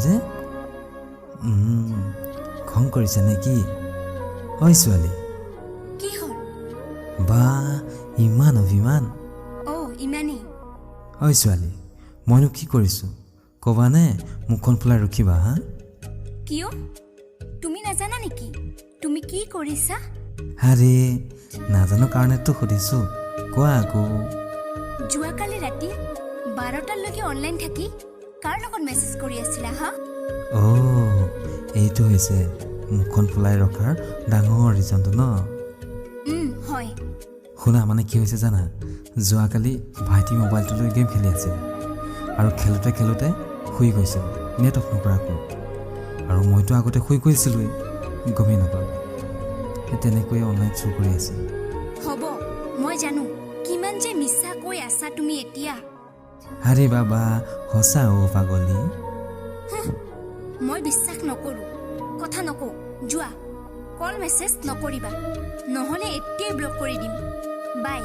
যে। খং কৰিছে নে কি? ঐ ছোৱালী। কি হ'ল? বা, ইমান অভিমান! অ' ইমানেই। ঐ ছোৱালী, মইনো কি কৰিছোঁ ক'বানে? মুখখন ফুলাই ৰখিবা হা? কিয়, তুমি নাজানা নেকি তুমি কি কৰিছা? আৰে, নাজানো কাৰণেতো সুধিছোঁ, কোৱা আকৌ। যোৱাকালি ৰাতি 12টালৈকে অনলাইন থাকি কাৰ লগত মেছেজ কৰি আছিলা হা? অ', এইটো হৈছে মুখখন ফুলাই ৰখাৰ ডাঙৰ ৰিজনটো ন? হয়। শুনা, মানে কি হৈছে জানা, যোৱাকালি ভাইটি মোবাইলটো লৈ গেম খেলি আছিল আৰু খেলোঁতে খেলোঁতে শুই গৈছিল নেট অফ নকৰাকৈ। আৰু মইতো আগতে শুই গৈছিলোঁৱেই, গমেই নাপালোঁ। সেই তেনেকৈয়ে অনলাইন শ্ব' কৰি আছিল। হ'ব, মই জানো কিমান যে মিছা কৈ আছা তুমি এতিয়া। আৰে বাবা, সঁচা অ' পাগলী। মই বিশ্বাস নকৰোঁ। কথা নকওঁ, যোৱা। কল মেছেজ নকৰিবা, নহ'লে এতিয়াই ব্লক কৰি দিম। বাই।